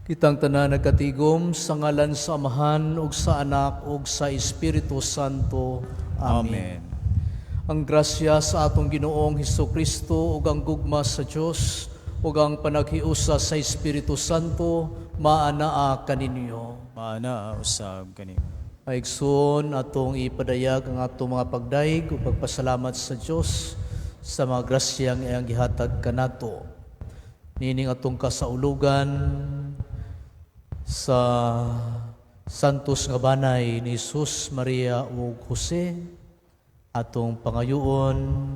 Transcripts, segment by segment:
Kitang tanan nagkatigom sa ngalan sa Amahan ug sa Anak ug sa Espiritu Santo. Amen. Amen. Ang grasya sa atong Ginoong Hesus Kristo ug ang gugma sa Dios ug ang panaghiusa sa Espiritu Santo maanaa kaninyo. Maanaa usab kanimo. Mga atong ipadayag ang atong mga pagdayeg ug pagpasalamat sa Dios sa mga grasyang iyang gihatag kanato. Nining atong kasaulugan sa Santos nga Banay ni Jesus, Maria ug Jose, atong pangayoon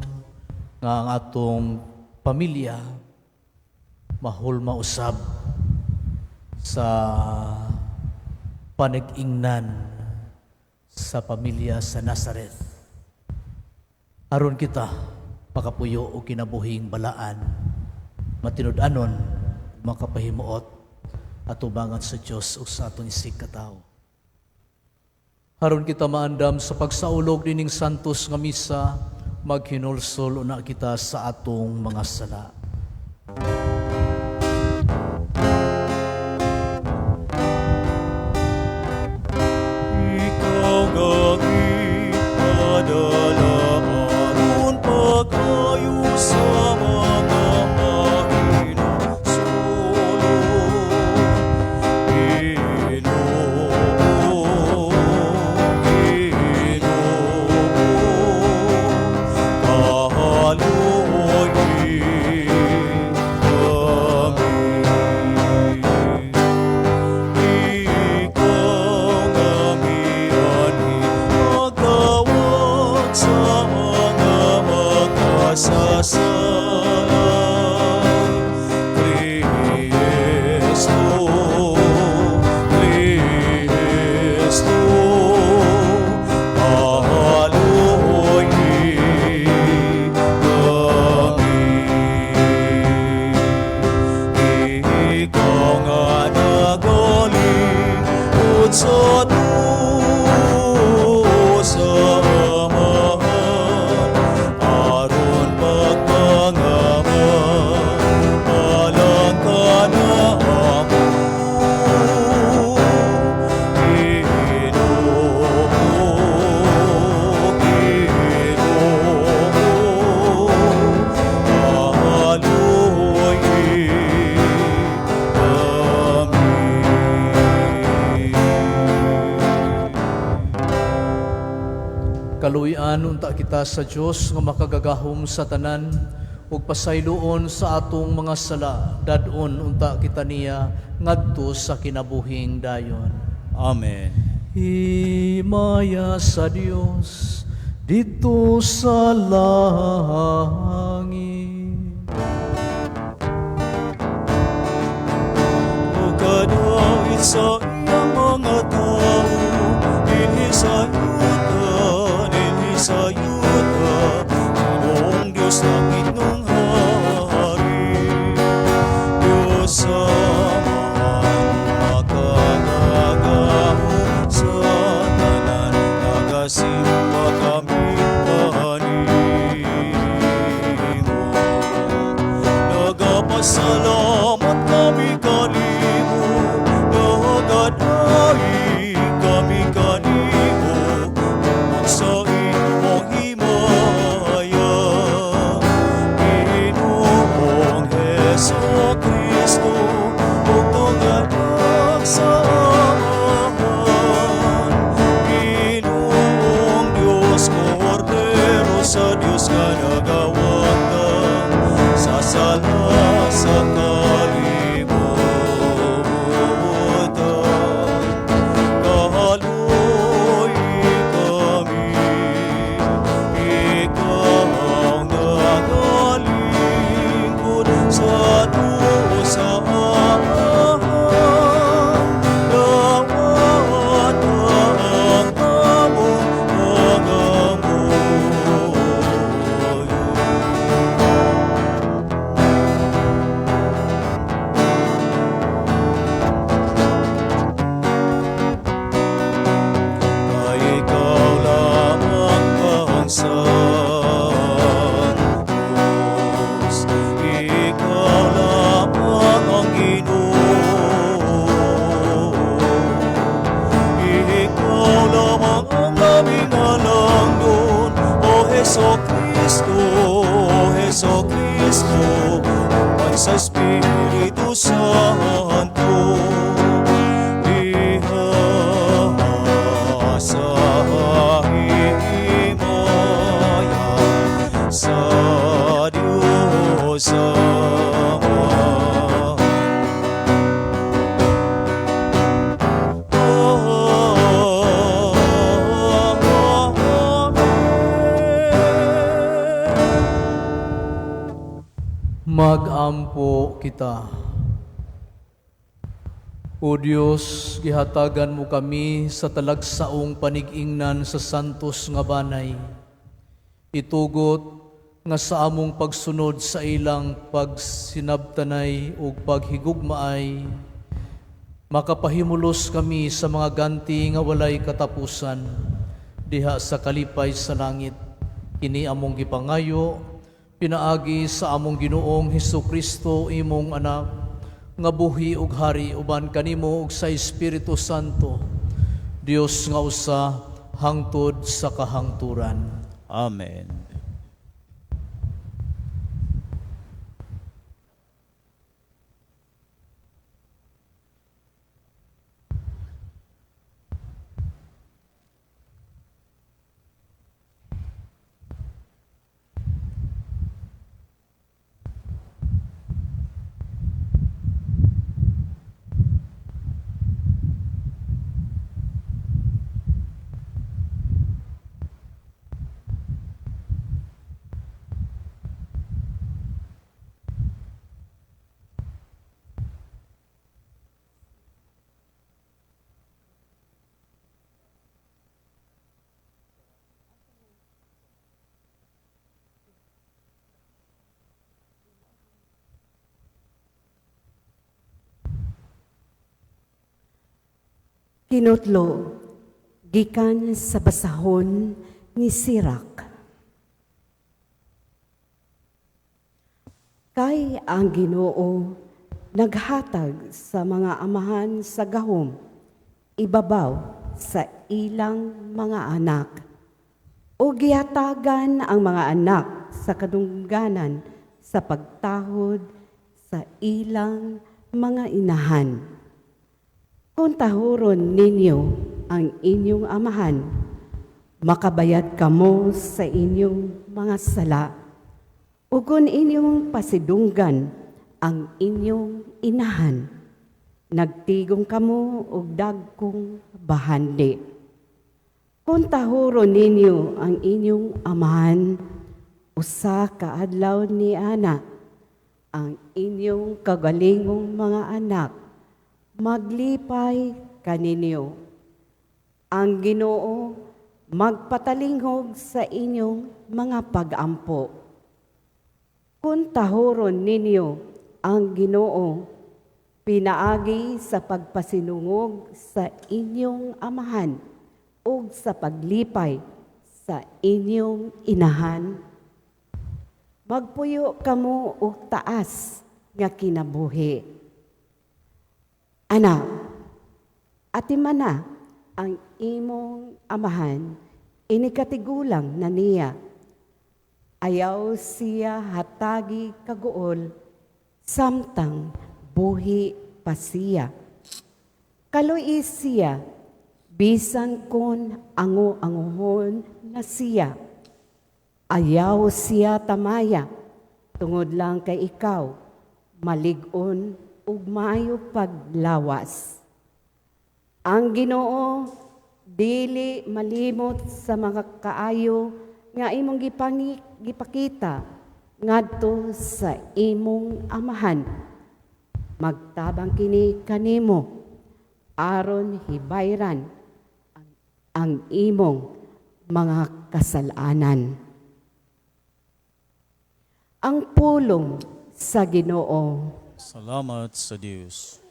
nga ang atong pamilya mahulma usab sa panag-ingnan sa pamilya sa Nazareth. Aron kita makapuyo og kinabuhing balaan, matinud-anon, makapahimuot atubangan sa Dios ug sa atong isigkatawo. Aron kita maandam sa pagsaulog nining santos nga misa, maghinulsol una kita sa atong mga sala. Ikaw nga gipadala aron pag-ayo sa mga mahinulsolon. Ginoo, Ginoo, kaluoyi kami. Ikaw nga mianhi pagdawat sa mga makasasala. Kristo, Kristo, kaluoyi kami. Ikaw nga nagalikod sa tuo sa Amahan, aron pagpangama, alang kanamo. Ginoo, Ginoo, kaluoyi kami. Kaluoyan unta kita sa Dios nga makagagahom sa tanan ug pasayloon sa atong mga sala, dad-on unta kita niya ngadto sa kinabuhing dayon. Amen. Himaya sa Dios didto sa langit. Ug kadait sa iyang mga tao, dinhi sa yuta, dinhi sa yuta, Ginoong Diyos langitnong hari. Diyos Amahan, makagagahom sa tanan, nagasimba kami kanimo. Nagapasalamat kami kanimo, sa Espiritu Santo, diha sa himaya sa Diyos Amahan. Amen. Magampo kita. O Dios, gihatagan mo kami sa talagsaong panigingnan sa santos nga banay. Itugot nga sa among pagsunod sa ilang pagsinabtanay ug paghigugmaay, makapahimulos kami sa mga ganti nga walay katapusan diha sa kalipay sa langit. Kini among gipangayo pinaagi sa among Ginoong Hesus Kristo, imong anak, nga buhi ug hari uban kanimo ug sa Espiritu Santo, Dios nga usa hangtod sa kahangturan. Amen. Kinutlo, gikan sa basahon ni Sirach. Kay ang Ginoo naghatag sa mga amahan sa gahom, ibabaw sa ilang mga anak, o gihatagan ang mga anak sa kadungganan sa pagtahod sa ilang mga inahan. Kung tahuron ninyo ang inyong amahan, makabayad kamo sa inyong mga sala. O kung inyong pasidunggan ang inyong inahan, nagtigong kamo og dagkong bahandi. Kung tahuron ninyo ang inyong amahan, usa ka adlaw ni ana, ang inyong kagalingong mga anak, maglipay kaninyo. Ang Ginoo magpatalingog sa inyong mga pagampo. Kung tahuron ninyo ang Ginoo, pinaagi sa pagpasinungog sa inyong amahan ug sa paglipay sa inyong inahan, magpuyo kamo og taas nga kinabuhi. Anak, atimana ang imong amahan, inikatigulang na niya. Ayaw siya hatagi kaguol, samtang buhi pa siya. Kaluoy siya, bisan kon ango-angohon na siya. Ayaw siya tamaya, tungod lang kay ikaw, malig-on ug maayo paglawas. Ang Ginoo dili malimot sa mga kaayo nga imong gipakita ngadto sa imong amahan. Magtabang kini kanimo aron hibayran ang imong mga kasalanan. Ang pulong sa Ginoo. Salamat sa Diyos.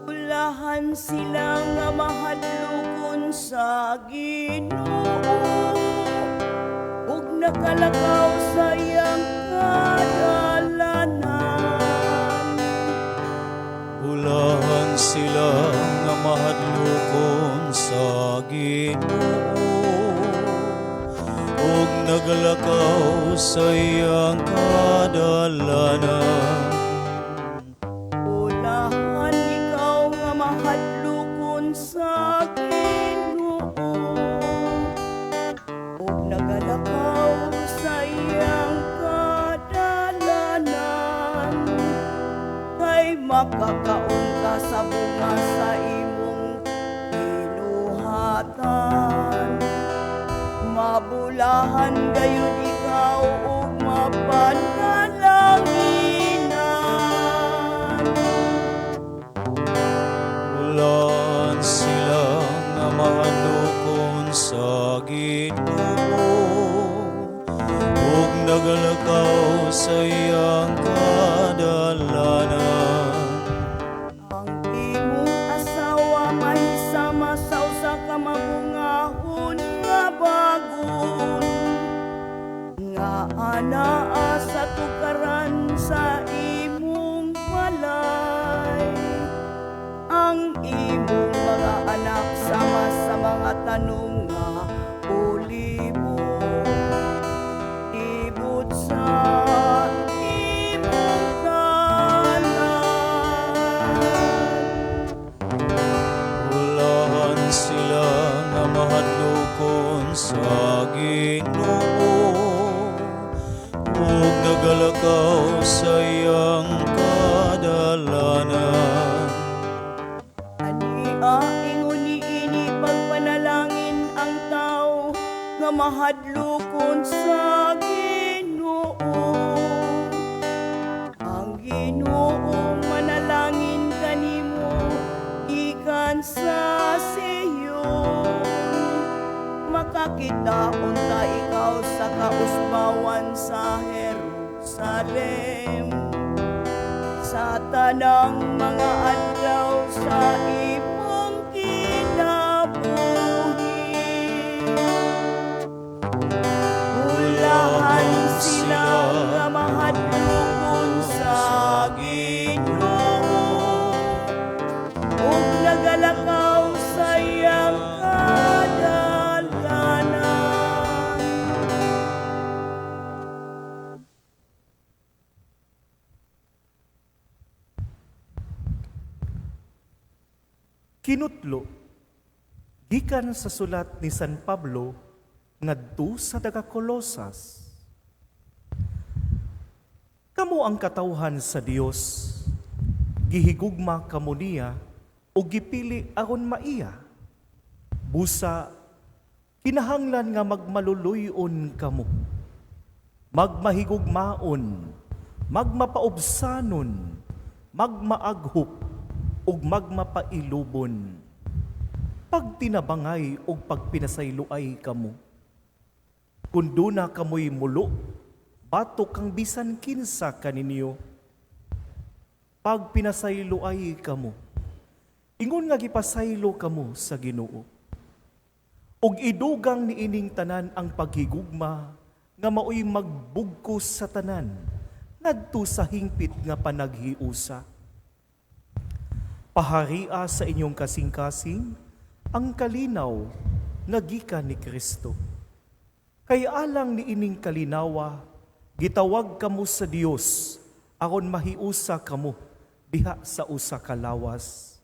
Ulahan sila nga mahadlokon sa Ginoo ug nakalakaw sa iyang kadalanan. Mahadlokon sa Ginoo ug naglakaw sa iyang kadalanan. Bulahan ikaw nga mahadlokon sa Ginoo ug nagalakaw sa iyang kadalanan, kay makakaon ka sa bunga sa imong binuhatan. Mabulahan gayud ikaw ug mapanalanginan. Bulahan sila nga mahadlokon sa Ginoo ug nagalakaw sa iyang kadalanan. Ang imong asawa mahisama sa usa ka mabungahon nga bagon nga anaa sa tukaran sa imong balay. Ang imong mga anak sama sa mga tanom nga olibo ibot sa imong talan. Bulahan sila nga mahadlokon sa Ginoo ug nagalakaw sa iyang kadalanan. Ania ingon niini pagpanalangin ang tao nga mahadlokon sa Ginoo. Ang Ginoo manalangin kanimo gikan sa Sion. Makakita unta ikaw sa kausbawan sa Jerusalem sa tanang mga adlaw sa imong kinabuhi. Bulahan sila nga mahadlokon sa Ginoo ug nagalakaw sa iyang kadalanan. Kinutlo gikan sa sulat ni San Pablo ngadto sa taga Colosas. Kamo ang katawhan sa Dios, gihigugma kamo niya o gipili aron maiya. Busa kinahanglan nga magmaluluyon kamo, magmahigugmaon, magmapaubsanon, magmaaghop ug magmapailubon. Pagtinabangay ug pagpinasayloay kamo. Kun duna kamoy mulo, batok kang bisan kinsa kaninyo. Pagpinasayloay kamo, ingon nga gipasaylo kamo sa Ginoo. Ug idugang niining tanan ang paghigugma nga maoy magbugkos sa tanan ngadto sa hingpit nga panaghiusa. Paharia sa inyong kasing-kasing ang kalinaw nga gikan ni Kristo. Kay alang niining kalinawa, gitawag kamo sa Dios aron mahiusa kamo diha sa usa ka lawas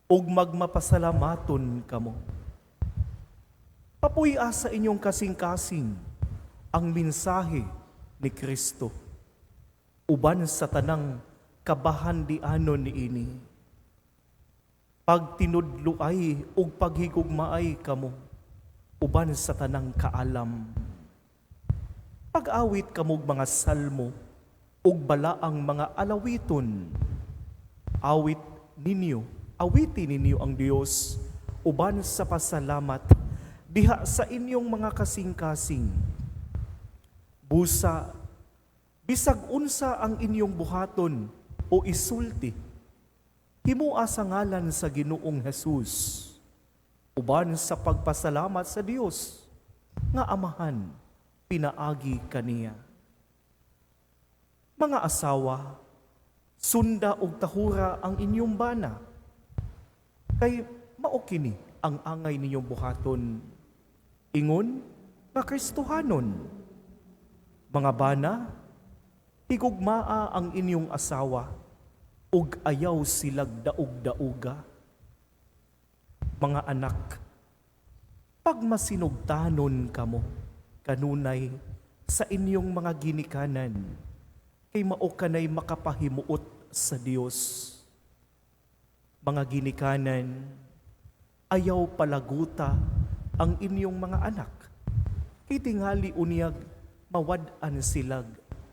ug magmapasalamaton kamo. Papuy-a sa inyong kasing-kasing ang mensahe ni Kristo uban sa tanang kabahandianon niini. Pagtinudloay ug paghigugmaay kamo uban sa tanang kaalam. Pag-awit kamog mga salmo ug balaang mga alawiton. Awit ninyo, awiti ninyo ang Dios uban sa pasalamat diha sa inyong mga kasing-kasing. Busa, bisag unsa ang inyong buhaton o isulti, himua sa ngalan sa Ginoong Jesus, uban sa pagpasalamat sa Dios nga Amahan pinaagi kaniya. Mga asawa, sunda og tahura ang inyong bana, kay Mao kini ang angay ninyong buhaton. Ingon nga Kristohanon. Mga bana, higugmaa ang inyong asawa ug ayaw silag daog-daoga. Mga anak, pagmasinugtanon kamo kanunay sa inyong mga ginikanan, kay mao kanay makapahimuot sa Dios. Mga ginikanan, ayaw palaguta ang inyong mga anak, kay tingali unyag mawad-an silag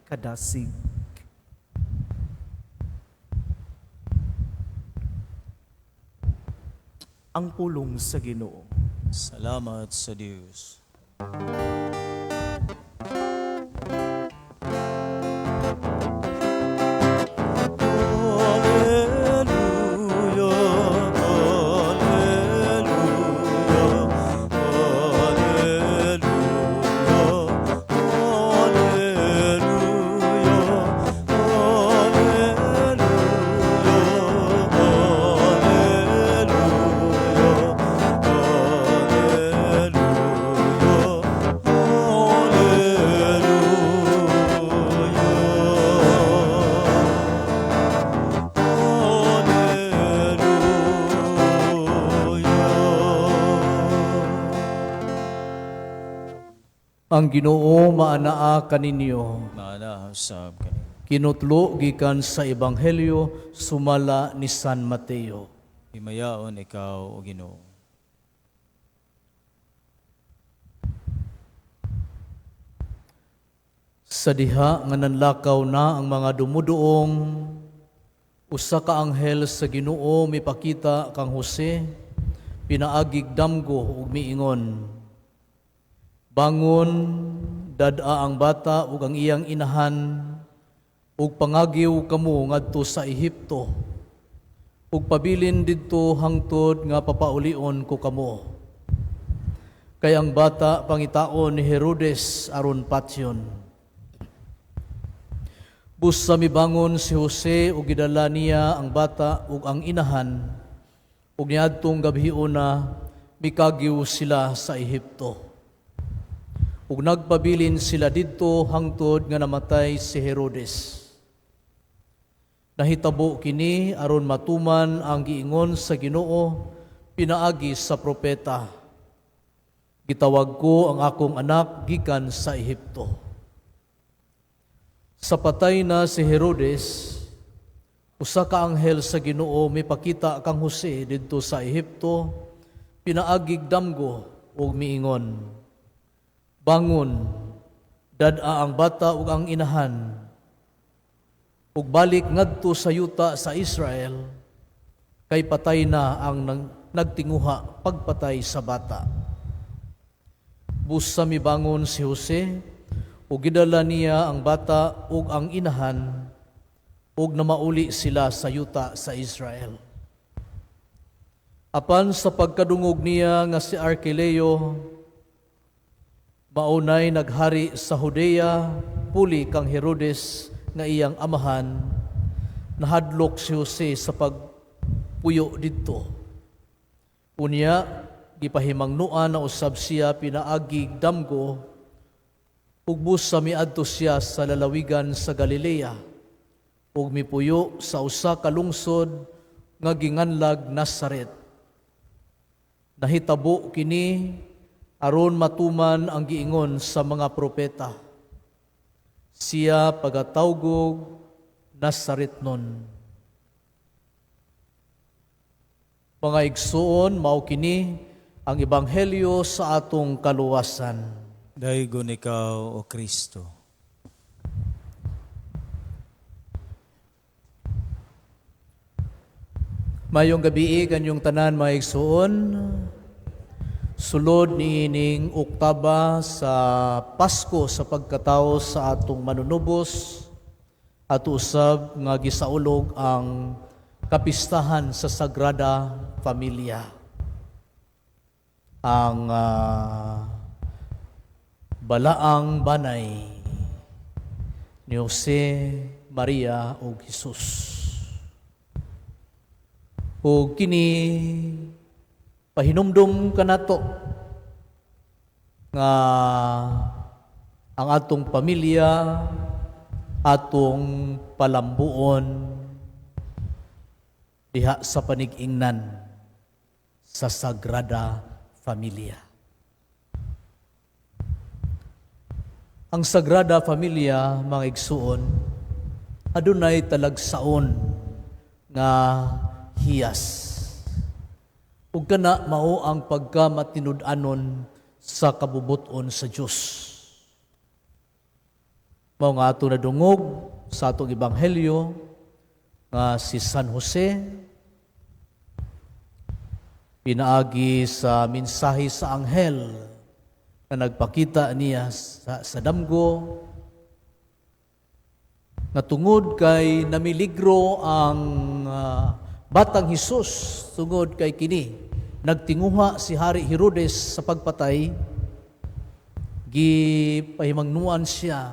kadasig. Ang pulong sa Ginoo. Salamat sa Dios. Ang Ginoo maanaa kaninyo. Maanaa usab kaninyo. Kinutlo gikan sa Ebanghelyo sumala ni San Mateo. Himayaon ikaw, o Ginoo. Sa diha nga nanlakaw na ang mga dumuduong, usa ka anghel sa Ginoo mipakita kang Jose, pinaagig damgo ug miingon, "Bangon, dad-a ang bata ug ang iyang inahan, ug pangagiw kamo ngadto sa Ehipto, ug pabilin didto hangtod nga papaulion ko kamo. Kay ang bata pangitaon ni Herodes aron patyon." Busa mibangon si Jose ug gidala niya ang bata ug ang inahan, ug niadtong gabhiona mikagiw sila sa Ehipto. Ug nagpabilin sila didto hangtod nga namatay si Herodes. Nahitabo kini aron matuman ang giingon sa Ginoo pinaagi sa propeta, "Gitawag ko ang akong anak gikan sa Ehipto." Sa patay na si Herodes, usa ka anghel sa Ginoo mipakita kang Jose didto sa Ehipto, pinaagig damgo ug miingon, "Bangon, dad-a ang bata ug ang inahan, ug balik ngadto sa yuta sa Israel, kay patay na ang nagtinguha pagpatay sa bata." Busa mibangon si Jose, ug gidala niya ang bata ug ang inahan, ug namauli sila sa yuta sa Israel. Apan sa pagkadungog niya nga si Arkeleo maunay naghari sa Judea, puli kang Herodes nga iyang amahan, nahadlok si Jose sa pagpuyo didto. Unya, gipahimangnoan na usab siya pinaagig damgo, ug busa miadto siya sa lalawigan sa Galilea, ug mipuyo sa usa ka lungsod nga ginganlag Nazaret. Nahitabo kini aron matuman ang giingon sa mga propeta, "Siya pagatawgog Nazaretnon." Mga igsuon, mao kini ang ebanghelyo sa atong kaluwasan. Daygon ikaw, o Kristo. Mayong gabii kanyong tanan, mga igsuon. Sulod niining oktaba sa Pasko sa pagkatao sa atong manunubos, ato usab nga gisaulog ang kapistahan sa Sagrada Familia. Ang balaang banay ni Jose, Maria ug Jesus. Ug kini Pahinumdum kanato nga ang atong pamilya, atong palambuon diha sa panig-ingnan sa Sagrada Familia. Ang Sagrada Familia, mga igsuon, adunay talagsaon nga hiyas. Ug kana mao ang pagkamatinud-anon sa kabubut-on sa Dios. Mao nga ato nadungog sa atong ebanghelyo nga si San Jose pinaagi sa mensahe sa anghel na nagpakita niya sa damgo nga tungod kay namiligro ang batang Hesus, tungod kay kini nagtinguha si Hari Herodes sa pagpatay, gipahimangnuan siya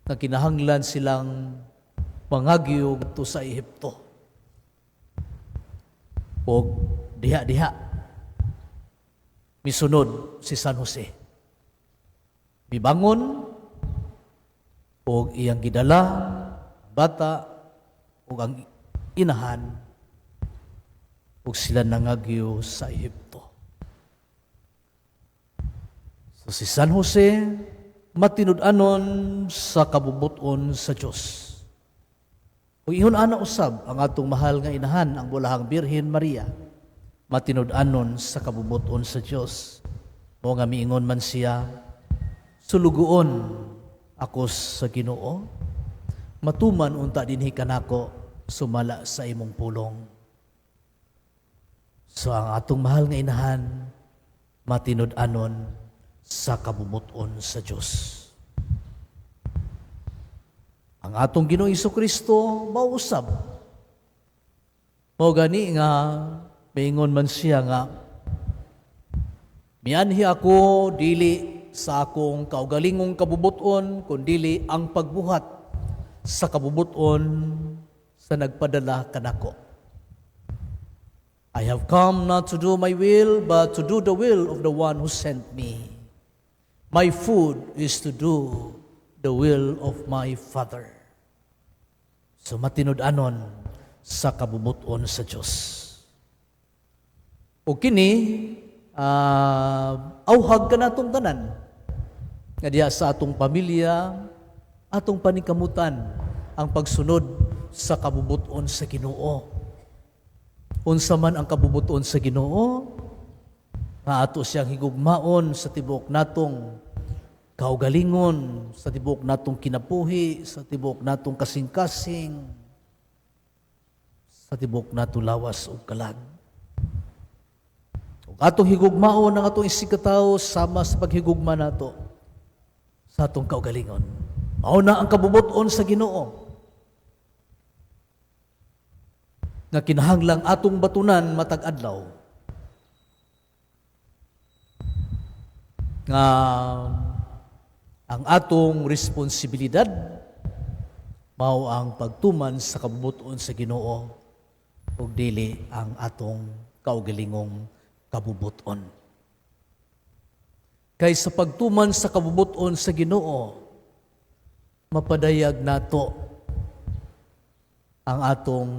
na kinahanglan silang mangagyo ngadto sa Ehipto. Og diha-diha misunod si San Jose. Mibangon og iyang gidala bata og ang inahan ug sila nangagyo sa Ehipto. So si San Jose matinud-anon sa kabubut-on sa Dios. Ug ingon ana usab ang atong mahal nga inahan, ang Bulahang Birhen Maria, matinud-anon sa kabubut-on sa Dios. Mao nga miingon man siya, "Sulugoon ako sa Ginoo, matuman unta dinhi kanako sumala sa imong pulong." So ang atong mahal nga inahan matinud-anon sa kabubut-on sa Dios. Ang atong Ginoong Kristo mausab. Mao gani nga maingon man siya nga mianhi ako dili sa akong kaugalingong kabubut-on, kundili ang pagbuhat sa kabubut-on sa nagpadala kanako. I have come not to do my will, but to do the will of the one who sent me. My food is to do the will of my Father. So matinud-anon sa kabubut-on sa Dios. O kini, auhag kanatong tanan nga diha sa atong pamilya, atong paningkamutan ang pagsunod sa kabubut-on sa Ginoo. Unsa man ang kabubut-on sa Ginoo, nga ato siyang higugmaon sa tibuok natong kaugalingon, sa tibuok natong kinabuhi, sa tibuok natong kasing-kasing, sa tibuok natong lawas ug kalag. Ug atong higugmaon ang atong isigkatawo sama sa paghigugma nato sa atong kaugalingon. Mao na ang kabubut-on sa Ginoo nga kinahanglang atong batunan matag adlaw nga ang atong responsibilidad mao ang pagtuman sa kabubut-on sa Ginoo ug dili ang atong kaugalingong kabubut-on. Kay sa pagtuman sa kabubut-on sa Ginoo, mapadayag nato ang atong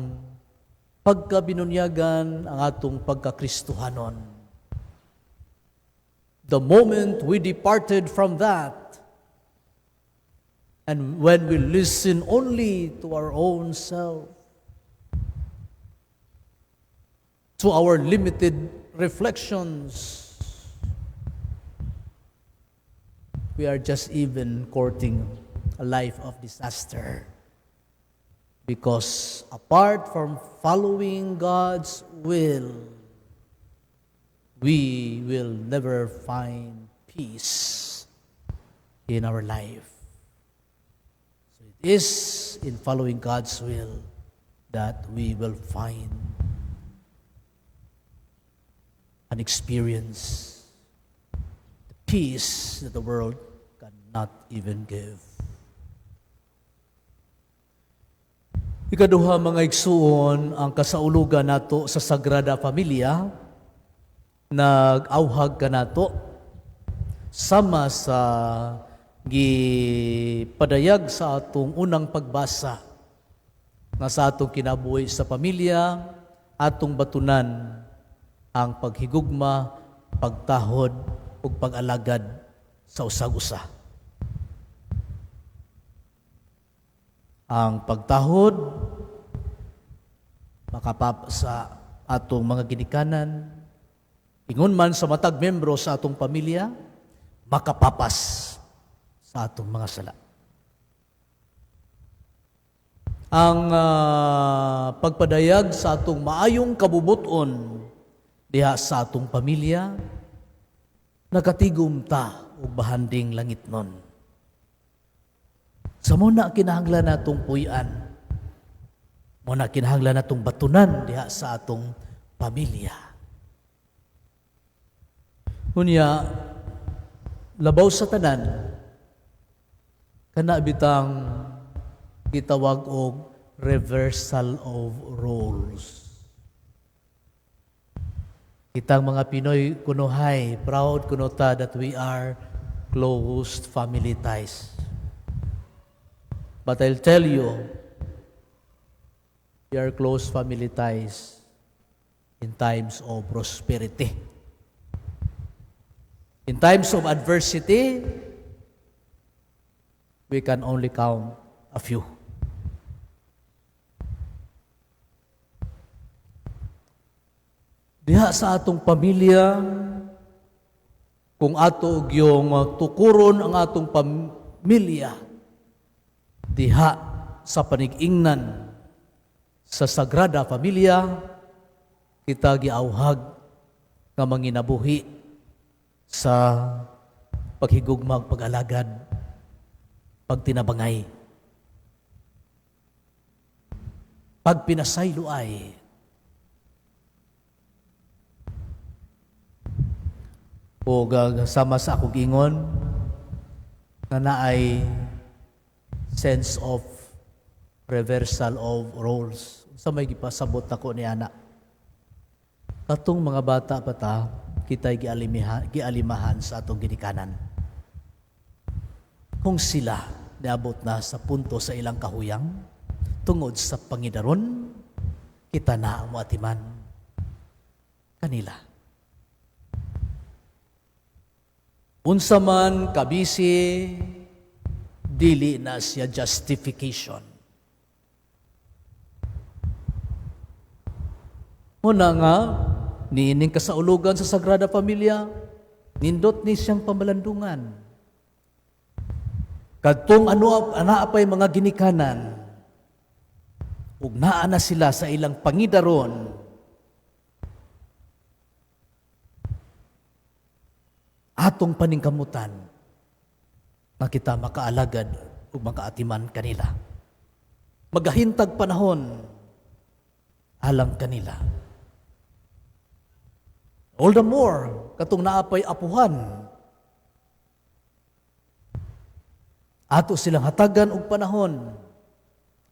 pagkabinunyagan, ang atong pagkakristohanon. The moment we departed from that, and when we listen only to our own self, to our limited reflections, we are just even courting a life of disaster. Because apart from following God's will, we will never find peace in our life. So it is in following God's will that we will find and experience the peace that the world cannot even give. Ikaduha, mga igsuon, ang kasaulugan nato sa Sagrada Familia Nag-awhag kanato sama sa gipadayag sa atong unang pagbasa nga sa atong kinabuhi sa pamilya, atong batunan ang paghigugma, pagtahod ug pag-alagad sa usag-usa. Ang pagtahod makapap sa atong mga ginikanan, ingon man sa matag membro sa atong pamilya, makapapas sa atong mga sala. Ang pagpadayag sa atong maayong kabubuton diha sa atong pamilya, nakatigom ta og bahanding langit nun. Sa muna kinahanglan natong puy-an, muna kinahanglan natong batunan diha sa atong pamilya. Unya, labaw sa tanan, kana bitang gitawag og reversal of roles. Kitang mga Pinoy kunohay, proud kuno ta that we are closed family ties. But I'll tell you, we are close family ties in times of prosperity. In times of adversity, we can only count a few. Diha sa atong pamilya, kung ato yung tukuron ang atong pamilya, diha sa panig-ingnan sa Sagrada Familia, kita giauhag nga manginabuhi sa paghigugmag, pag-alagad, pagtinabangay, pagpinasaylo ay. O sama sa akong ingon nga naay sense of reversal of roles. Sa may gipasabot ako ni ana. Katong mga bata pa ta, kita'y gialimahan sa atong ginikanan. Kung sila niabot na sa punto sa ilang kahuyang, tungod sa pangidaron, kita na ang moatiman kanila. Unsa man kabisi, dili na siya justification. Muna nga, niining kasaulugan sa Sagrada Familia, nindot ni siyang pamalandungan. Kadtong ano anaa pay mga ginikanan, ug naa na sila sa ilang pangidaron, atong paningkamutan nga kita makaalagad ug makaatiman kanila. Magahintag panahon alang kanila. All the more, katong naapay apuhan, ato silang hatagan og panahon,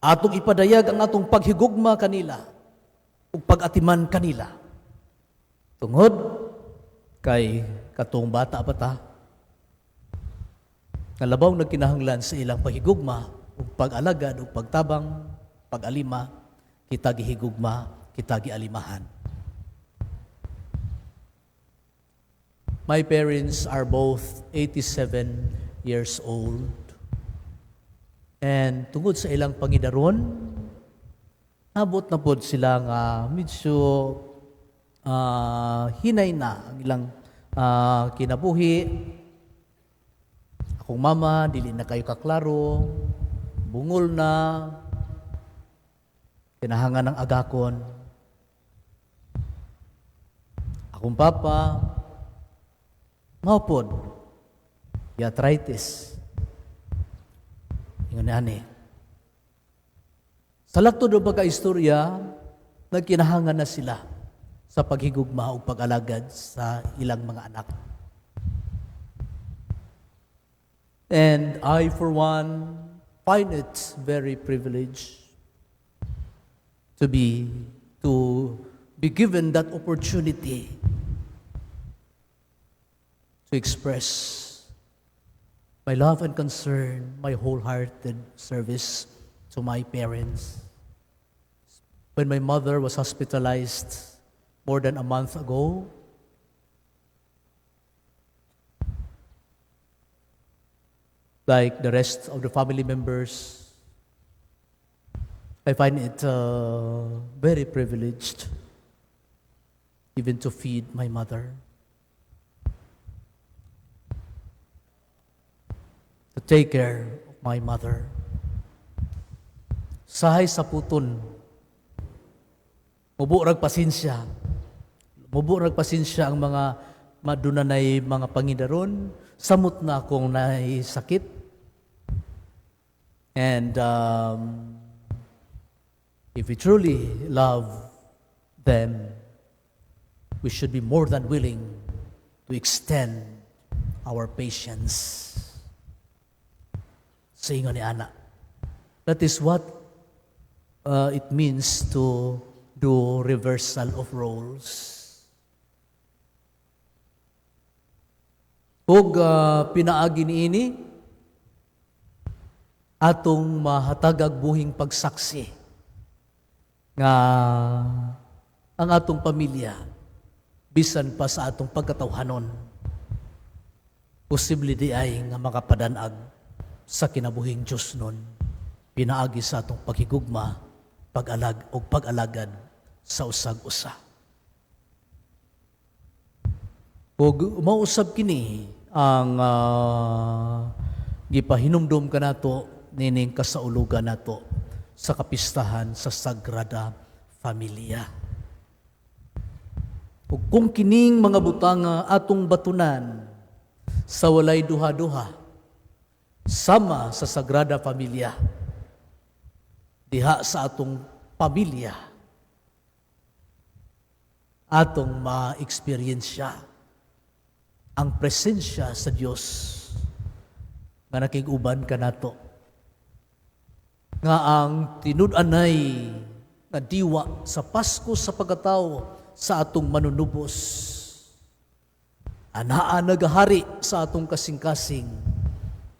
atong ipadayag ang atong paghigugma kanila ug pag-atiman kanila. Tungod kay katong bata pa ta, nga labaw nagkinahanglan sa ilang paghigugma ug pag-alagad ug pagtabang, pag-alima, kita gihigugma, kita gialimahan. My parents are both 87 years old. And tungod sa ilang pangidaron, nabot na pod sila nga medyo hinay na ang ilang kinabuhi. Akong mama, dili na kayo kaklaro, bungol na, kinahangan ng agakon. Akong papa, maupod, arthritis. Ingon ni ani. Sa laktod o pagka-istorya, nagkinahangan na sila sa paghigugma o pag-alagad sa ilang mga anak. And I, for one, find it very privileged to be given that opportunity to express my love and concern, my wholehearted service to my parents. When my mother was hospitalized more than a month ago, like the rest of the family members, I find it very privileged even to feed my mother, to take care of my mother. Sahay sa puton, mubo rag pasensya. Mubo rag pasensya ang mga madunanay mga pangidaron, samot na akong naisakit. And if we truly love them, we should be more than willing to extend our patience. Sa ingon ni Ana. That is what it means to do reversal of roles. Ug pinaagi niini atong mahatagag buhing pagsaksi nga ang atong pamilya bisan pa sa atong pagkatawhanon posible di ay nga makapadanag sa kinabuhing Dios nun pinaagi sa atong paghigugma, pag-alag o pag-alagad sa usag-usa. Ug mausab kini ang gipahinumdom kanato nining kasaulugan nato sa kapistahan sa Sagrada Familia. Ug kung kining mga butanga atong batunan sa walay duha-duha, sama sa Sagrada Familia, diha sa atong pamilya, atong ma-eksperyensya ang presensya sa Dios nga nakig-uban kanato, nga ang tinud-anay nga diwa sa Pasko sa pagkatao sa atong manunubos, anaa nagahari sa atong kasing-kasing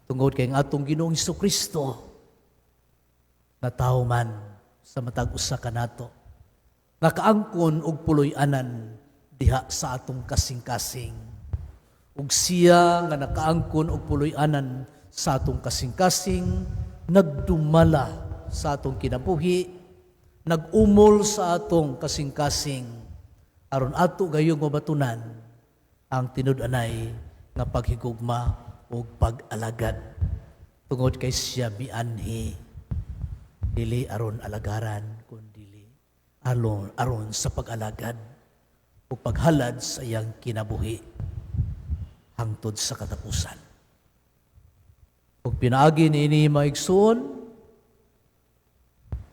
tungod kay ang atong Ginoong Hesukristo na tao man sa matag usa kanato, nakaangkon og puloy-anan diha sa atong kasing-kasing. Ug siya nga nakaangkon og puloy-anan sa atong kasing-kasing, nagdumala sa atong kinabuhi, nag-umol sa atong kasing-kasing, aron ato gayong mabatunan ang tinud-anay nga paghigugma ug pag-alagad. Tungod kay siya mianhi, dili aron alagaran, kundi aron sa pag-alagad ug paghalad sa iyang kinabuhi hangtod sa katapusan. Ug pinaagi niini maigsoon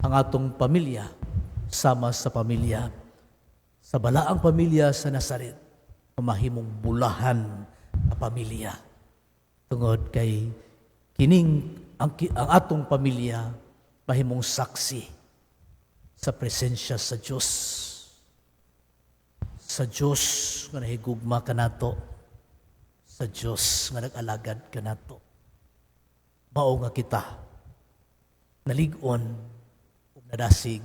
ang atong pamilya sama sa pamilya sa balaang pamilya sa Nazaret, mahimong bulahan ang pamilya tungod kay kining ang atong pamilya mahimong saksi sa presensya sa Dios. Sa Dios nga nahigugma kanato, sa Dios nga nag-alagad kanato. Mao nga kita nalig-on ug nadasig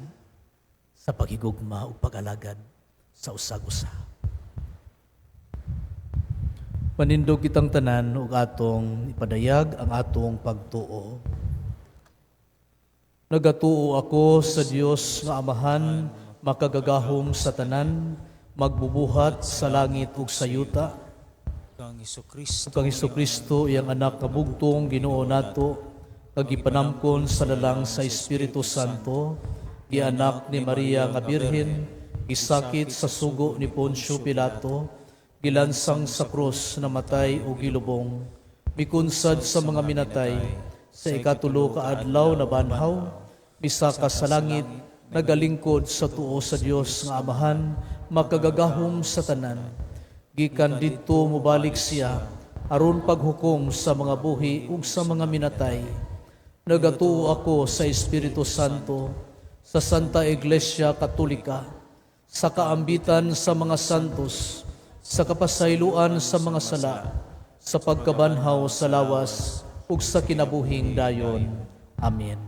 sa paghigugma ug pag-alagad sa usag-usa. Manindog kitang tanan ug atong ipadayag ang atong pagtuo. Nagatuo ako sa Dios nga Amahan, makagagahom sa tanan, magbubuhat sa langit ug sa yuta. Kang Hesukristo, Kang Hesukristo iyang anak nga bugtong Ginoo nato, nga gipanamkon sa lalang sa Espiritu Santo, gianak ni Maria nga Birhen, gisakit sa sugo ni Poncio Pilato, gilansang sa krus, namatay o gilubong, mikunsad sa mga minatay, sa ikatulo ka adlaw na banhaw, misaka sa langit, nagalingkod sa tuo sa Dios nga Amahan, makagagahom sa tanan. Gikan didto mobalik siya, aron paghukom sa mga buhi ug sa mga minatay. Nagatuo ako sa Espiritu Santo, sa Santa Iglesia Katolika, sa kaambitan sa mga santos, Sa kapasayloan sa mga sala, sa pagkabanhaw sa lawas, ug sa kinabuhing dayon. Amen.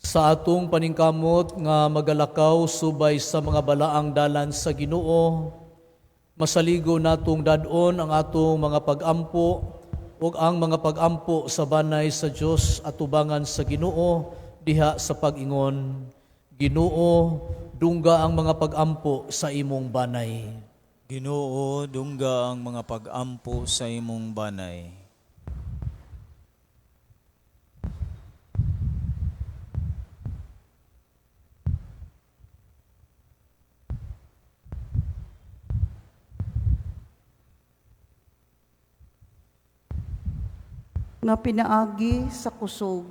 Sa atong paningkamot nga magalakaw subay sa mga balaang dalan sa Ginoo, masaligo natong dad-on ang atong mga pag-ampo ug ang mga pag-ampo sa banay sa Dios atubangan sa Ginoo diha sa pag-ingon, Ginoo, dungga ang mga pag-ampo sa imong banay. Ginoo, dungga ang mga pag-ampo sa imong banay. Nga pinaagi sa kusog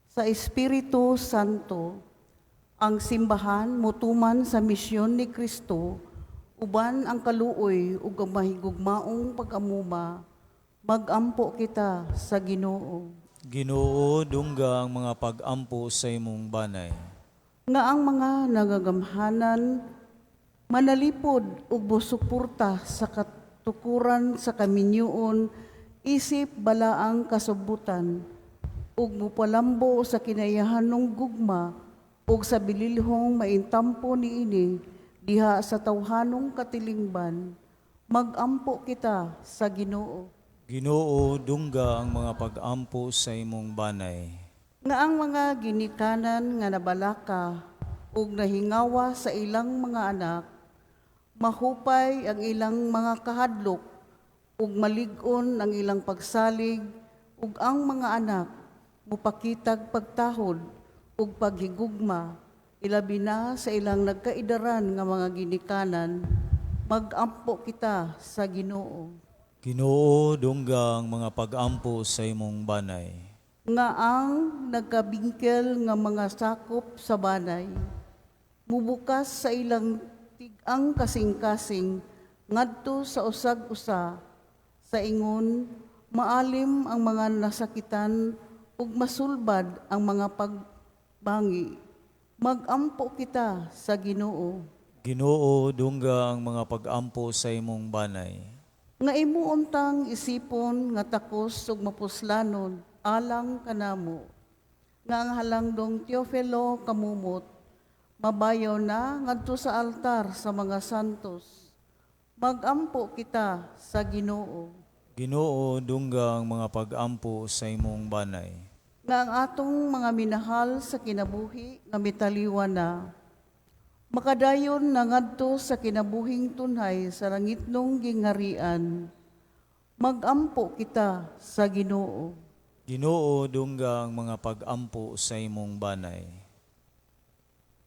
sa Espiritu Santo, ang simbahan mutuman sa misyon ni Kristo uban ang kaluoy ug ang mahigugmaong pag-amuma. Magampo kita sa Ginoo. Ginoo, dungga ang mga pag-ampo sa imong banay. Nga ang mga nagagamhanan manalipod ug mosuporta sa katukuran sa kaminyoon isip balaang kasubutan ug mopalambo sa kinayahanong gugma ug sa bililhong maintampo niini diha sa tawhanong katilingban. Magampo kita sa Ginoo. Ginoo, dungga ang mga pag-ampo sa imong banay. Nga ang mga ginikanan nga nabalaka ug nahingawa sa ilang mga anak, mahupay ang ilang mga kahadlok ug malig-on ang ilang pagsalig, ug ang mga anak mupakitag pagtahod ug paghigugma, ilabi na sa ilang nagkaidaran nga mga ginikanan. Magampo kita sa Ginoo. Ginoo, dungga ang mga pag-ampo sa imong banay. Nga ang nagkabingkel nga mga sakop sa banay mubukas sa ilang tig-ang kasing-kasing ngadto sa usag-usa sa ingon maalim ang mga nasakitan ug masulbad ang mga pagbangi. Magampo kita sa Ginoo. Ginoo, dungga ang mga pag-ampo sa imong banay. Nga imo untang isipon nga takos ug mapuslanon alang kanamo. Nga ang halangdong Teofilo kamumot mabayaw na ngadto sa altar sa mga santos. Magampo kita sa Ginoo. Ginoo, dungga ang mga pag-ampo sa imong banay. Nga ang atong mga minahal sa kinabuhi nga mitaliwan na, makadayon na ngadto sa kinabuhing tunhay sa langitnong gingharian. Magampo kita sa Ginoo. Ginoo, dungga ang mga pag-ampo sa imong banay.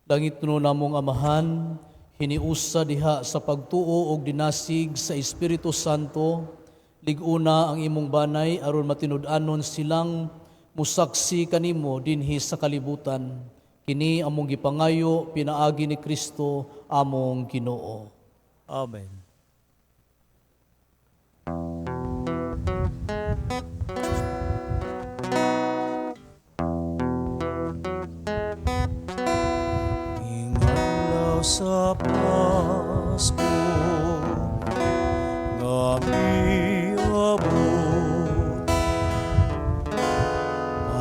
Langitno namong Amahan, hiniusa diha sa pagtuo og dinasig sa Espiritu Santo, lig-una ang imong banay aron matinud-anon silang musaksi kanimo dinhi sa kalibutan. Kini among gipangayo pinaagi ni Kristo among Ginoo. Amen. Ingadlaw sa Pasko nga miabot,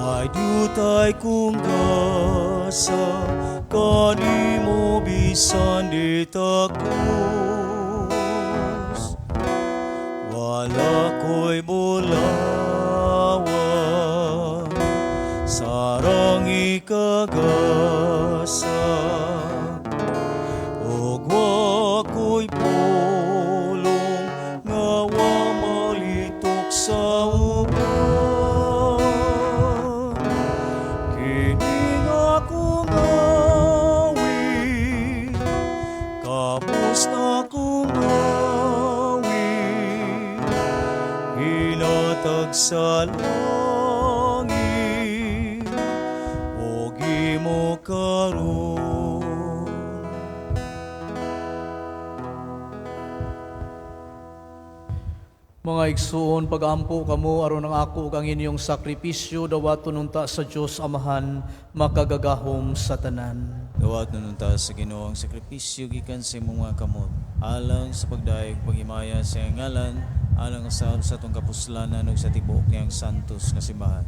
ay dutay kong gasa kanimo bisan di takos. Wala ko'y bulawan, sarang ikagasa, ug wa ko'y pulong nga wa malitok sa uban. Kini nga akong awit, kapos na akong awit, hinatag sa langit ug imo karon. Mga igsuon, pag-ampo kamo aron ang ako ug ang inyong sakripisyo dawaton unta sa Dios Amahan makagagahom sa tanan. Dawaton unta sa Ginoo ang sakripisyo gikan sa imong mga kamot, alang sa pagdayeg paghimaya sa iyang ngalan, alang usab sa atong kapuslanan ug sa tibuok niyang santos nga simbahan.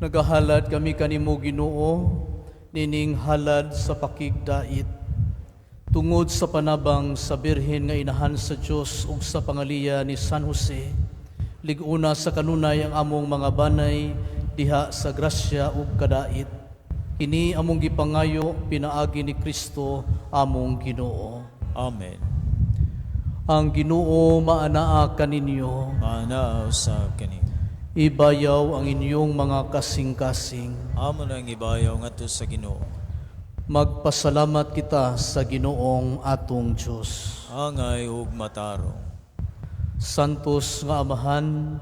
Nagahalad kami kanimo, Ginoo, nining halad sa pakigdait tungod sa panabang sa Birhen nga Inahan sa Dios ug sa pangaliya ni San Jose. Lig-una sa kanunay ang among mga banay diha sa grasya ug kadait. Kini among gipangayo pinaagi ni Kristo among Ginoo. Amen. Ang Ginoo maanaa kaninyo. Maanaa usab kanimo. Ibayaw ang inyong mga kasing-kasing. Amo nang ibayaw ngadto sa Ginoo. Magpasalamat kita sa Ginoong atong Dios. Angay ug matarong. Santos nga Amahan,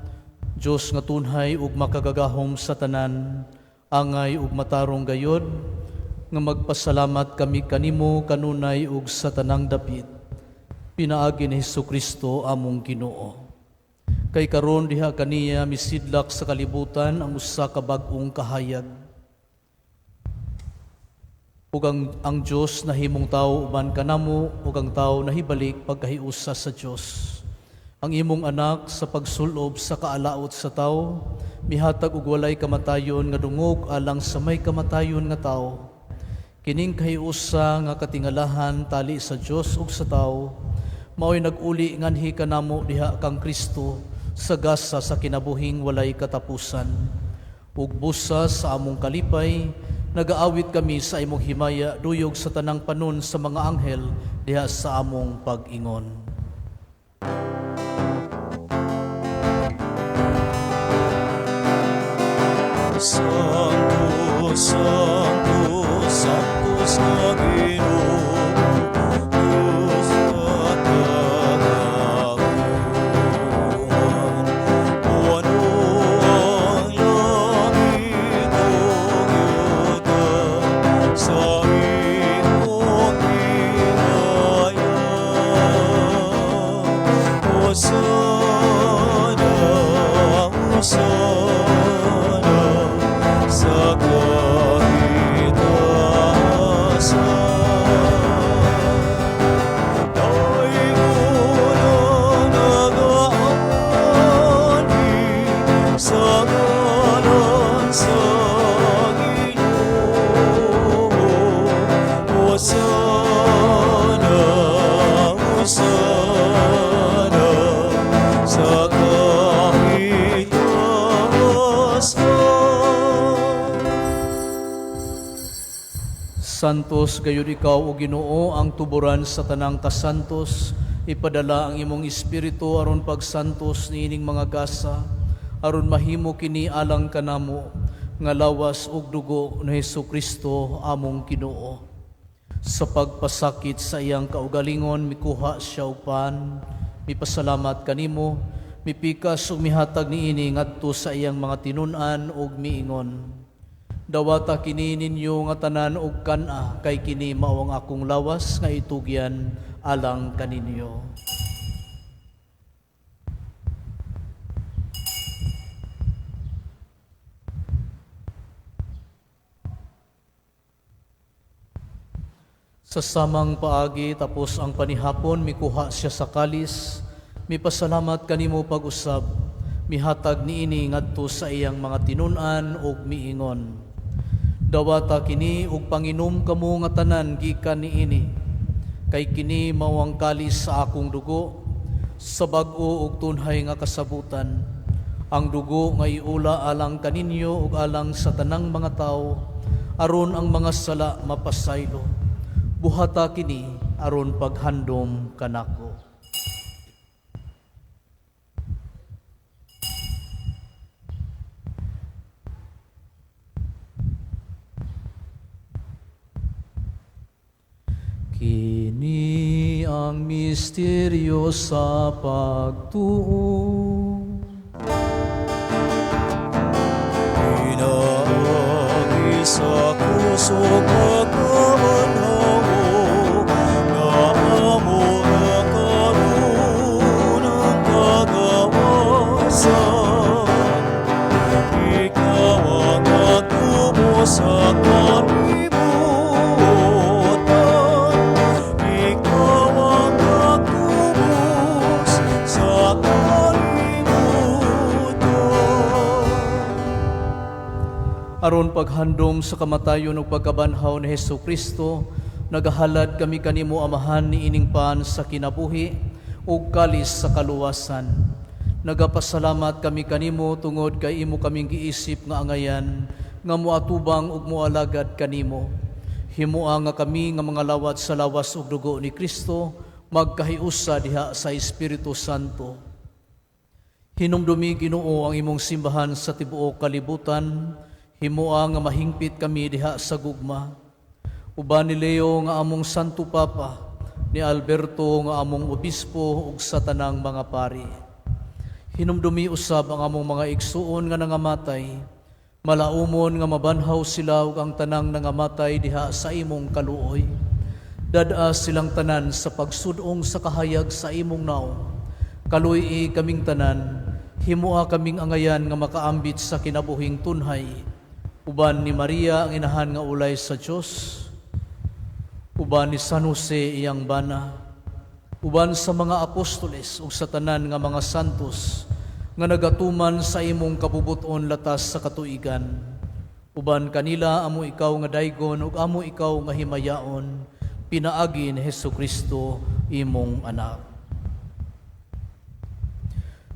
Dios nga tunhay ug makagagahom sa tanan, angay ug matarong gayod, nga magpasalamat kami kanimo kanunay ug sa tanang dapit, pinaagi ni Hesukristo among Ginoo. Kay karon diha kaniya misidlak sa kalibutan ang usa ka bag-ong kahayag. Ug ang Dios nahimong tawo uban kanamo, ug ang tawo nahibalik pagkahiusa sa Dios. Ang imong anak sa pagsulob sa kaalaot sa tawo, mihatag og walay kamatayon nga dungog alang sa may kamatayon nga tawo. Kining kahiusa nga katingalahan tali sa Dios ug sa tawo, mao'y nag-uli nganhi kanamo diha kang Kristo sa gasa sa kinabuhing walay katapusan. Ug busa sa among kalipay, nagaawit kami sa imong himaya duyog sa tanang panon sa mga anghel diha sa among pag-ingon. Santo, Santo, Santos nga Ginoo, Dios nga kagahuman. Puno ang langit ug yuta sa imong himaya. Hosana, Hosana sa kahitasan. Daygon ang nagaanhi sa ngalan sa Ginoo. Hosana, Hosana sa kahitasan. Santos gayud ikaw o Ginoo ang tuburan sa tanang kasantos, ipadala ang imong espiritu aron pagsantos niining mga gasa, aron mahimo kini alang kanamo nga lawas ug dugo ni Hesukristo among Ginoo. Sa pagpasakit sa iyang kaugalingon, mikuha siya og pan, mipasalamat kanimo, mipikas ug mihatag niini ngadto sa iyang mga tinun-an ug miingon: Dawata kini ninyo nga tanan og kan-a, kay kini mao ang akong lawas nga itugyan alang kaninyo. Sa samang paagi tapos ang panihapon, mikuha siya sa kalis, mipasalamat kanimo pag-usab, mihatag niini ngadto sa iyang mga tinun-an ug miingon: Dawata kini ug panginom kamo nga tanan gikan niini, kay kini mao ang kalis sa akong dugo, sa bag-o ug tunhay nga kasabutan. Ang dugo nga iula alang kaninyo ug alang sa tanang mga tawo, aron ang mga sala mapasaylo. Buhata kini aron paghandom kanako. Kini ang misteryo sa pagtuo. Pinaagi sa kusog pagkamanhawo, nga amo na karon. Aron paghandom sa kamatayon ug pagkabanhaw ni Hesus Kristo, nagahalad kami kanimo, Amahan, niining pan sa kinabuhi ug kalis sa kaluwasan. Nagapasalamat kami kanimo tungod kay imo kaming giisip nga angayan nga moatubang ug moalagad kanimo. Himoa nga kami nga mga lawat sa lawas ug dugo ni Kristo magkahiusa diha sa Espiritu Santo. Hinumdumi, Ginoo, ang imong simbahan sa tibuok kalibutan. Himoa nga mahingpit kami diha sa gugma. Uban ni Leo nga among Santo Papa, ni Alberto nga among obispo ug sa tanang mga pari. Hinumdumi usab ang among mga igsuon nga nangamatay. Malaumon nga mabanhaw sila ug ang tanang nangamatay diha sa imong kaluoy. Dad-a silang tanan sa pagsudong sa kahayag sa imong naong. Kaluy-i kaming tanan, himoa kaming angayan nga makaambit sa kinabuhing tunhay. Uban ni Maria ang inahan nga ulay sa Dios, uban ni San Jose iyang bana, uban sa mga apostoles ug sa tanan nga mga santos nga nagatuman sa imong kabubuton latas sa katuigan. Uban kanila amo ikaw nga daygon ug amo ikaw nga himayaon, pinaagi ni Hesus Kristo imong anak.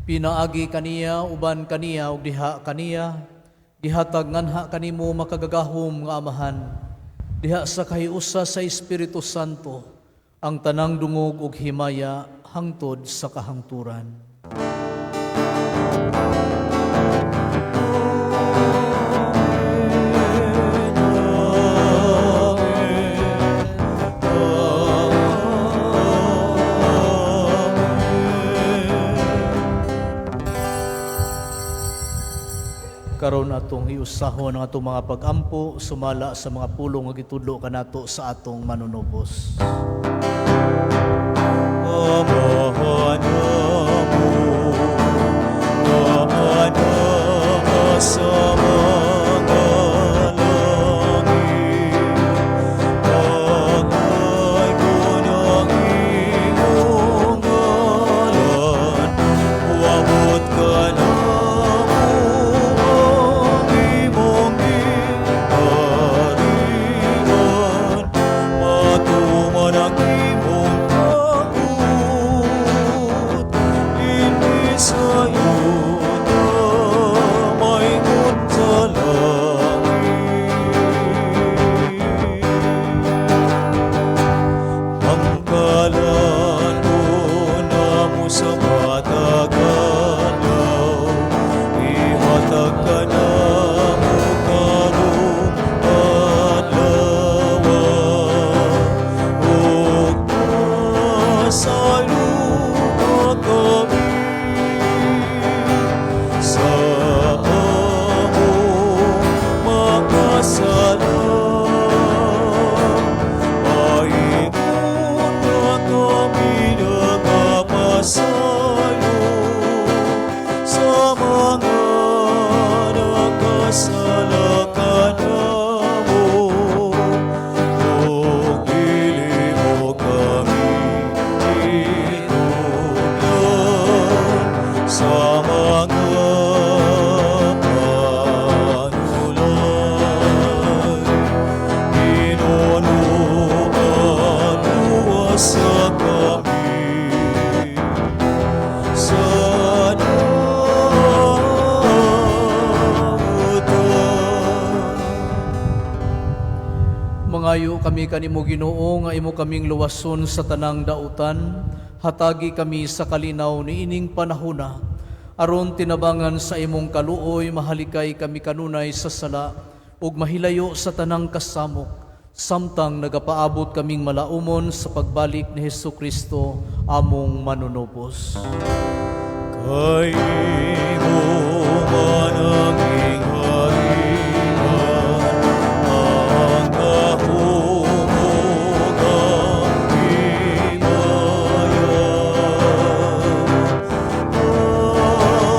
Pinaagi kaniya, uban kaniya ug diha kaniya, gihatag nganha kanimo, makagagahom nga Amahan, diha sa kahiusa sa Espiritu Santo, ang tanang dungog ug himaya hangtod sa kahangturan. Karon atong hiusahon ang atong mga pag-ampo sumala sa mga pulong nga gitudlo kanato sa atong manunubos. Amahan amo, nga naa sa mga langit, pangaygon ang imong ngalan, moabot kanamo ang imong gingharian, matuman ang imong kaloob, dinhi sa yuta maingon sa langit. Ang kalan-on namo sa matag adlaw, ihatag kanamo karong adlaw, ug pasayloa kami sa among mga sala, maingon nga kami nagapasaylo sa mga nakasala kanamo, ug dili mo kami itugyan sa mga panulay. Ginoo, luwasa kami sa dautan. Mangayo kami kanimo, Ginoo, nga imo kaming luwason sa tanang dautan, hatagi kami sa kalinaw niining panahona, aron tinabangan sa imong kaluoy mahalikay kami kanunay sa sala ug mahilayo sa tanang kasamok, samtang nagapaabot kaming malaumon sa pagbalik ni Hesus Kristo among manunubos. Kay imo man ang gingharian, ang gahom ug ang himaya,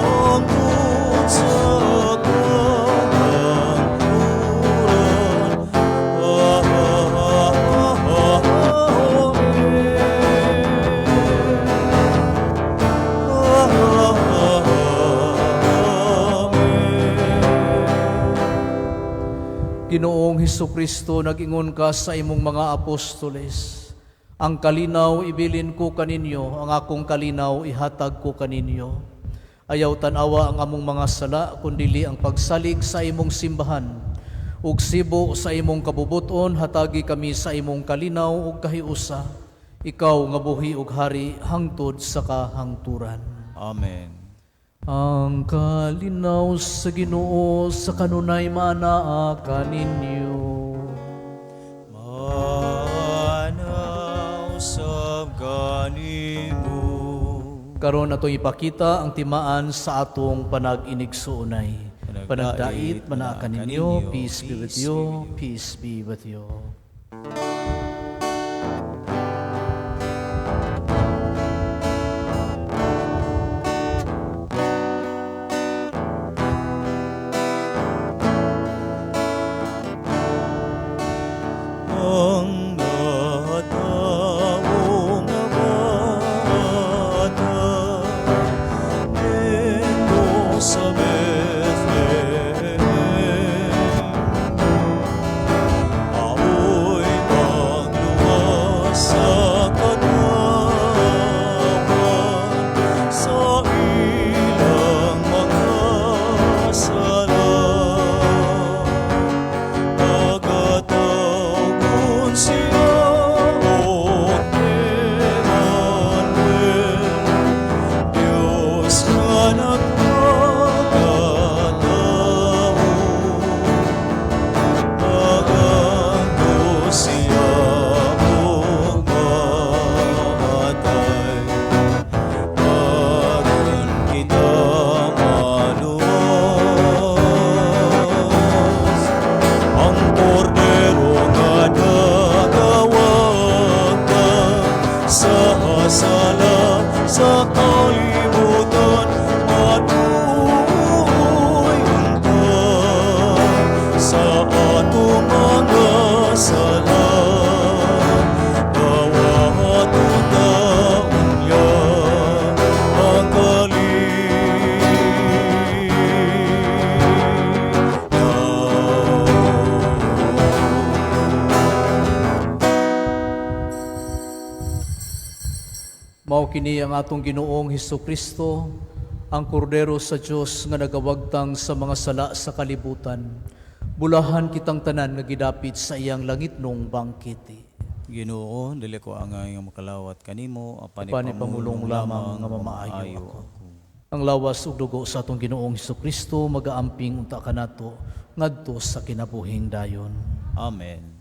hangtod sa kahangturan. Amen. Amen. Ginoong Hesukristo, nag-ingon ka sa imong mga apostoles, "Ang kalinaw ibilin ko kaninyo, ang akong kalinaw ihatag ko kaninyo." Ayaw tanawa ang among mga sala, kundili ang pagsalig sa imong simbahan. Ug sibo sa imong kabubuton, hatagi kami sa imong kalinaw ug kahiusa. Ikaw nga buhi ug hari hangtod sa kahangturan. Amen. Ang kalinaw sa Ginoo sa kanunay maanaa kaninyo. Maanaa usab kanimo. Karon atong ipakita ang timaan sa atong panag-inigsuonay. Panagdait manaa kaninyo. Peace be with you. Peace be with you. Ang natawo nga bata didto sa Bethlehem mao'y pagluwas sa katawhan sa ilang mga sala. Pagkatawgon siya og Emmanuel, Diyos nga nagpakatao. Magadto siya og mamatay, aron kita maluwas. Ang kordero nga nagawagtang sa sala sa kalibutan, maluoy unta sa atong mga sala. Dawaton ta unya ang kalinaw. Mao kini ang atong Ginoong Hesukristo, ang Kordero sa Dios nga nagawagtang sa mga sala sa kalibutan. Bulahan kitang tanan nga gidapit sa iyang langitnong bangkete. Ginoo, dili ko angay nga makalawat kanimo, apan Apan ipamulong lamang nga mamaayo ako. Ang lawas ug dugo sa atong Ginoong Hesukristo magaamping unta kanato ngadto sa kinabuhing dayon. Amen.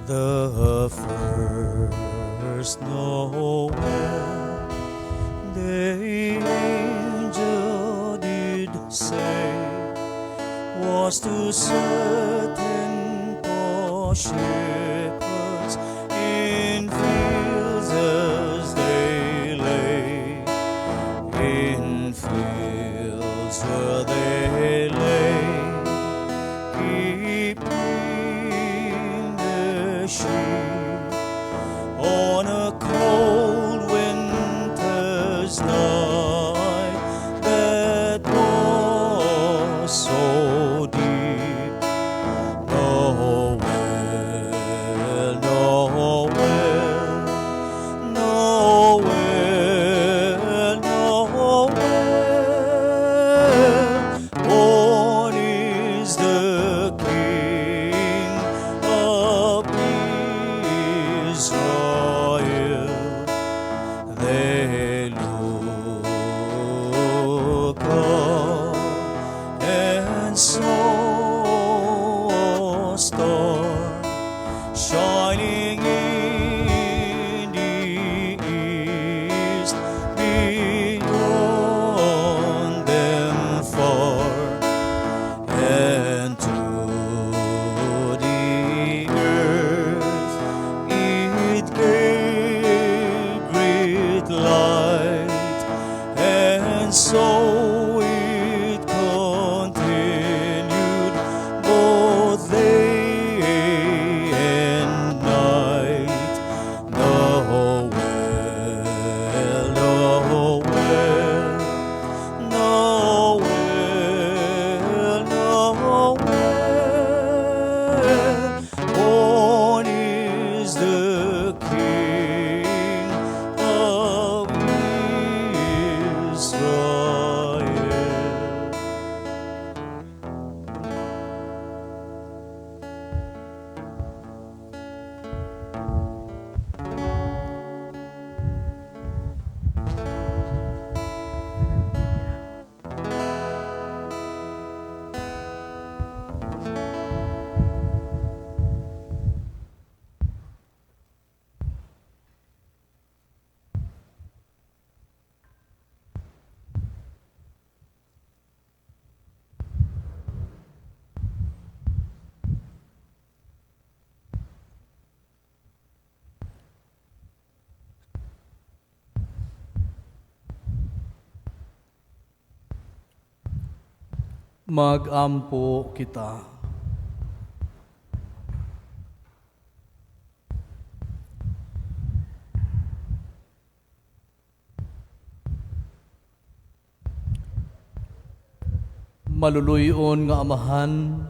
The first Noel, the angel did say, was to certain poor shepherds in fields as they lay, in fields where they lay, keeping the sheep on a cold winter's night that was so deep. Noel, star shining in the east, beyond them far, and to the earth it gave great light, and so it continued both day and night. Noel, Noel, Noel, Noel, born is the King of Israel. Magampo kita. Maluluyon nga Amahan,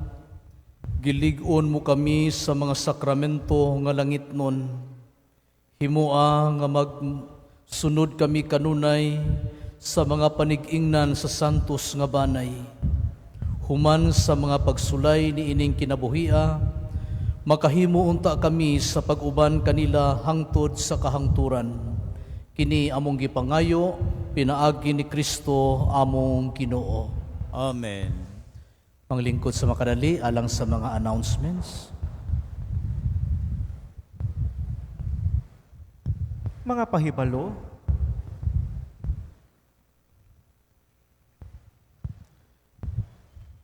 gilig-on mo kami sa mga sakramento nga langit nun. Himua nga magsunod kami kanunay sa mga panig-ingnan sa santos nga banay. Human sa mga pagsulay ni ining kinabuhia, makahimo unta kami sa pag-uban kanila hangtod sa kahangturan. Kini among gipangayo, pinaagi ni Kristo among Ginoo. Amen. Panglingkod sa makadali alang sa mga announcements. Mga pahibalo,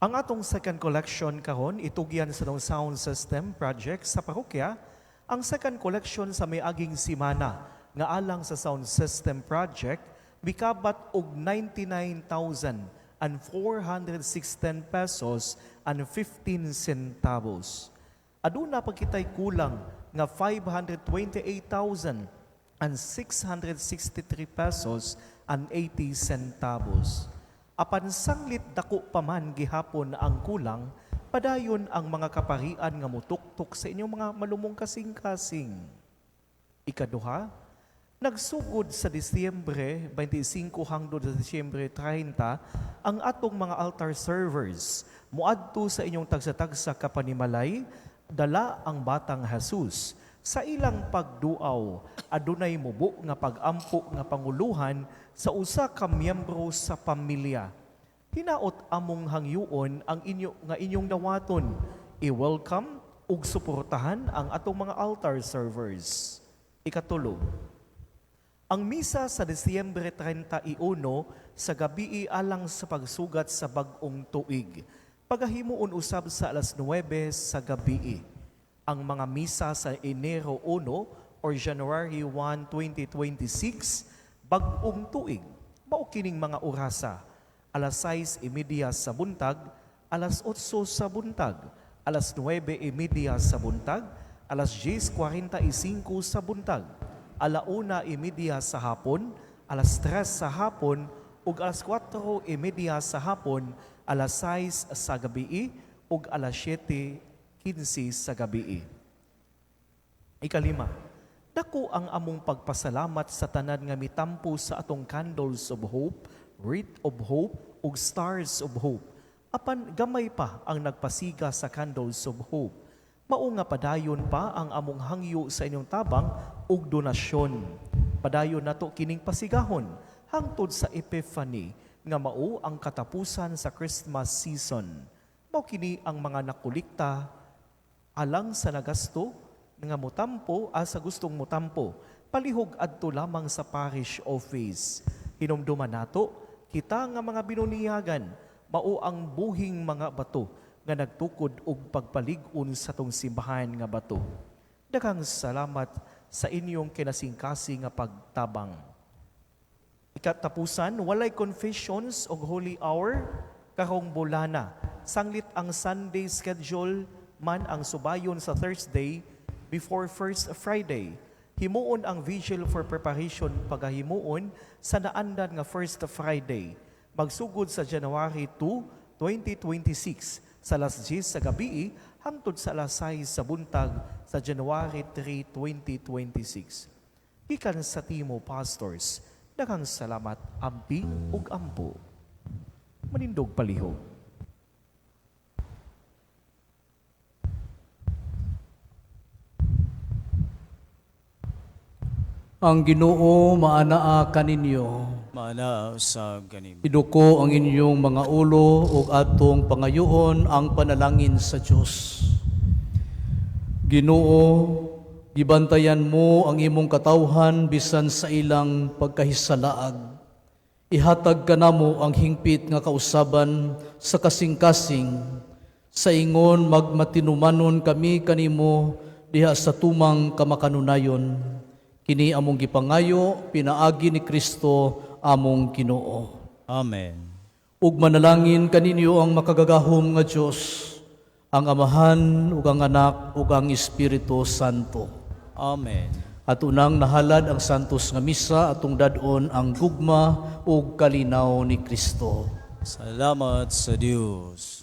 ang atong second collection karon itugyan sa atong sound system project sa parokya. Ang second collection sa miaging simana nga alang sa sound system project mikabat og 99,416 pesos and 15 centavos. Aduna pa kitay kulang nga 528,663 pesos and 80 centavos. Apan sanglit dako pa man gihapon ang kulang, padayon ang mga kaparian nga mutuktok sa inyong mga malumong kasing-kasing. Ikaduha, nagsugod sa Disyembre 25 hangtod sa Disyembre 30 ang atong mga altar servers muadto sa inyong tagsa-tagsa kapanimalay, dala ang batang Jesus. Sa ilang pagduaw, adunay mubo nga pag-ampo nga panguluhan sa usa ka miyembro sa pamilya. Hinaot among hangyuon ang inyo nga inyong dawaton. I-welcome ug suportahan ang atong mga altar servers. Ikatulo, ang misa sa Disyembre 31 sa gabii alang sa pagsugat sa bag-ong tuig. Pagahimuon usab sa alas 9 sa gabii. Ang mga misa sa Enero 1 or January 1, 2026, bag-ong tuig, mao kining mga orasa. Alas 6:30 sa buntag, alas 8 sa buntag, alas 9:30 sa buntag, alas 10:45 sa buntag, 1:30 sa hapon, alas 3 sa hapon, ug alas 4:30 sa hapon, alas 6 sa gabii, ug alas 7:15 sa gabii. Ikalima, dako ang among pagpasalamat sa tanan nga mitampo sa atong Candles of Hope, Wreath of Hope, ug Stars of Hope. Apan gamay pa ang nagpasiga sa Candles of Hope. Mao nga padayon pa ang among hangyo sa inyong tabang ug donasyon. Padayon nato kining pasigahon hangtod sa Epiphany nga mao ang katapusan sa Christmas season. Mao kini ang mga nakolekta Alang sa nagasto nga motampo sa gustong motampo, palihog adto lamang sa parish office. Hinumduman nato, kita nga mga binuniyagan, mao ang buhing mga bato nga nagtukod og pagpalig-on sa tong simbahan nga bato. Daghang salamat sa inyong kinasingkasing nga pagtabang. Ikatapusan, walay confessions og Holy Hour karong bulana. Sanglit ang Sunday schedule man ang subayon sa Thursday before First Friday. Himuon ang vigil for preparation pagahimuon sa naandan nga First Friday. Magsugod sa January 2, 2026 sa alas 10 sa gabi hangtod sa alas 6 sa buntag sa January 3, 2026. Gikan sa Timo Pastors, daghang salamat, amping ug ampo. Manindog palihog. Ang Ginoo maanaa kaninyo. Maanaa usab kanimo. Iduko ang inyong mga ulo ug atong pangayoon ang panalangin sa Dios. Ginoo, gibantayan mo ang imong katawhan bisan sa ilang pagkahisalaag. Ihatag kanamo ang hingpit nga kausaban sa kasing-kasing, sa ingon magmatinumanon kami kanimo diha sa tumang kamakanunayon. Kini among gipangayo, pinaagi ni Kristo among Ginoo. Amen. Ug manalangin kaninyo ang makagagahom nga Dios, ang Amahan ug ang Anak ug ang Espiritu Santo. Amen. At unang nahalad ang santos nga misa atong dad-on ang gugma ug kalinaw ni Kristo. Salamat sa Dios.